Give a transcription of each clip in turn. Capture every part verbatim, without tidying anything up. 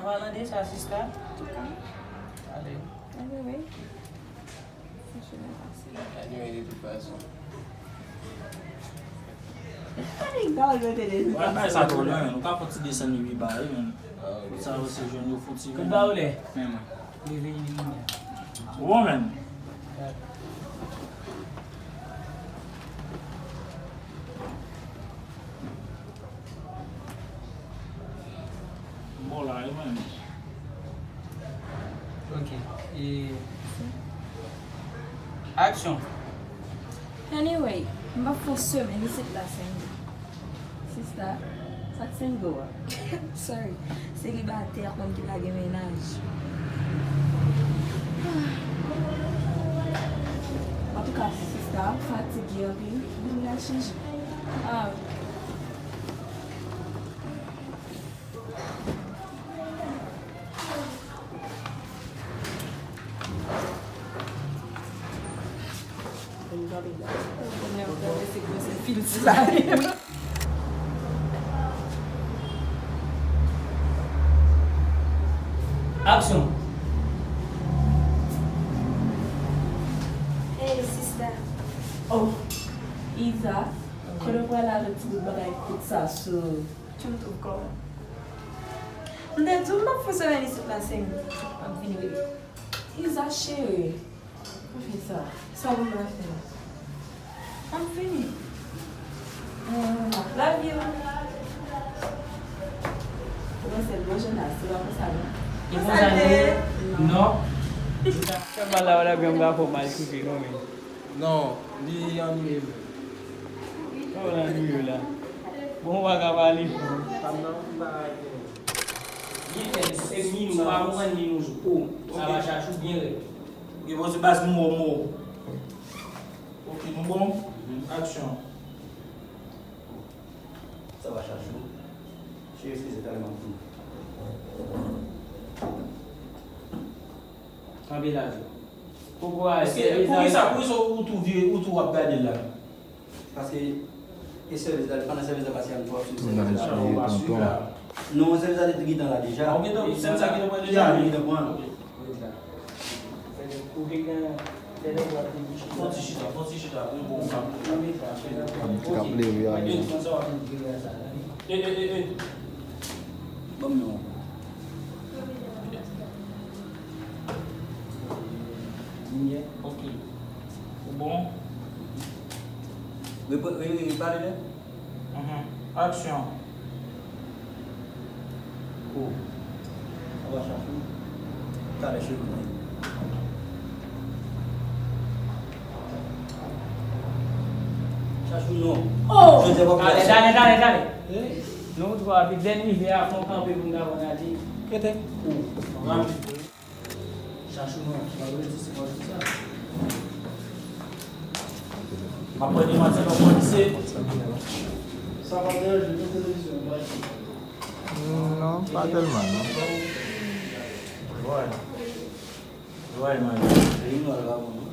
Pale de sa, sista. Antouka. Ale. Anyway. Sa cheve pase. Anyway, de tout fason. Ay, gade, gade, gade. Wè, bay sa twò lwen, menn. Ou ka fè ti desann li pi ba, wi, menn. Ah, ok. Sa yo se jwenn yo fouti. Kout ba ou lè? Men mwen. Leve li menm. Ou bon, menn? M bon la, wi, menn. Ok. E, aksyon. Anyway, m p ap fè yon semèn isit la san m. Sista, sa k single a? Sorry, selibatè ak moun ki pa gen mennaj. Antouka, sista, m fatige anpil. Vin la chanje. Ah. Aksyon. Hey, sista. Oh, Iza, kote w pral avèk ti bout bagay kout sa sou? Ki m twouve kòman? M te di w m p ap fè semèn isit la, sèm. M ap vini, wi. Iza cheri. Anfen sa. Sa pou m ap fè? M ap vini. Love you. Ou panse l bon Jonas, se pa konsa non. E konsa l ye? Non. Sèlman la, w la gen m rapò mal sou li non, men. Non, li annuye menm. Kòman l annuye w la? Bon, ou pa ka pale. Pa m nan, m pa gen. Byen fè, se minm, ou pa konprann minm jou. O, sa va chache ou byen rèd. Ok, bon, se baz m wè w mò. Ok, nou bon? Aksyon. Sa va chache ou. Cheri, eskize, talè m ap vini. Kanpe la, Djo. Poko a, èske, poukisa, poukisa ou tou vire, ou tou w ap gade l la? Paske e sèvis la, pandan sèvis la pase a, m tou ap swiv sèvis la. Ou pa swiv la. Non, sèvis la te gentan la deja. Ou gentan, sèvis la gentan pran deja? Ya, li gentan pran. Ok, ok, la. Ou te gen, fè lè w ap vin chita. Fon ti chita, fon ti chita, pou m bon, m ap. An ti kap leve a. Ok, konsa w ap vin vire a sa la. E, e, e, e. Ban m men w. Mwen, ok. Ou bon? Repre-, re-, re-, pale lè? Mhm. Aksyon. O. Ou pa chache. Talè cheve mwen. Chache non. Oh! Jodi a pa. Talè, talè, talè, talè. Non, ou twò rapid. Lè n rive a, fè yon kanpe pou n ta konn ale. Kete? Ou. Chachou non, m ap redi se pa di sa. M ap pran demanti non, polisye. Sa pa deranje nou televizyon, bay. Non, pa tèlman, non. Wè. Wè, man. Li nwa l pa bon, non.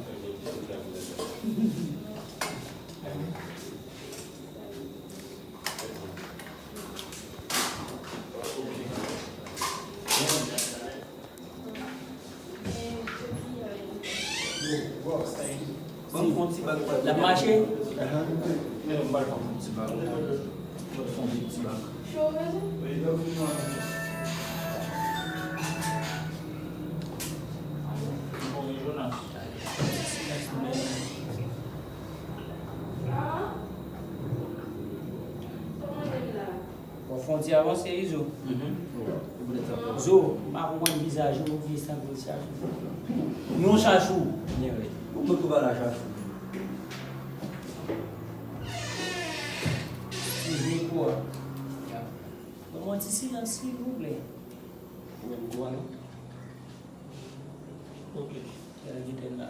Ban m fè yon ti bag pou l ap mache. Men non, m pral fè yon ti bag. Mwen fè yon ti bag. Bon, Jonas. Bon, fè yon ti avanse, Izo. Mhm. Zo, m pa konprann vizaj ou, ou vye sanble chachou. Non, chachou. Byen vre. Ou mèt ou pa la chachou. Ti mikwo a. Ban mwen ti silans, silvouplè. Ou menm tou, non? Ok. Gade gitè la.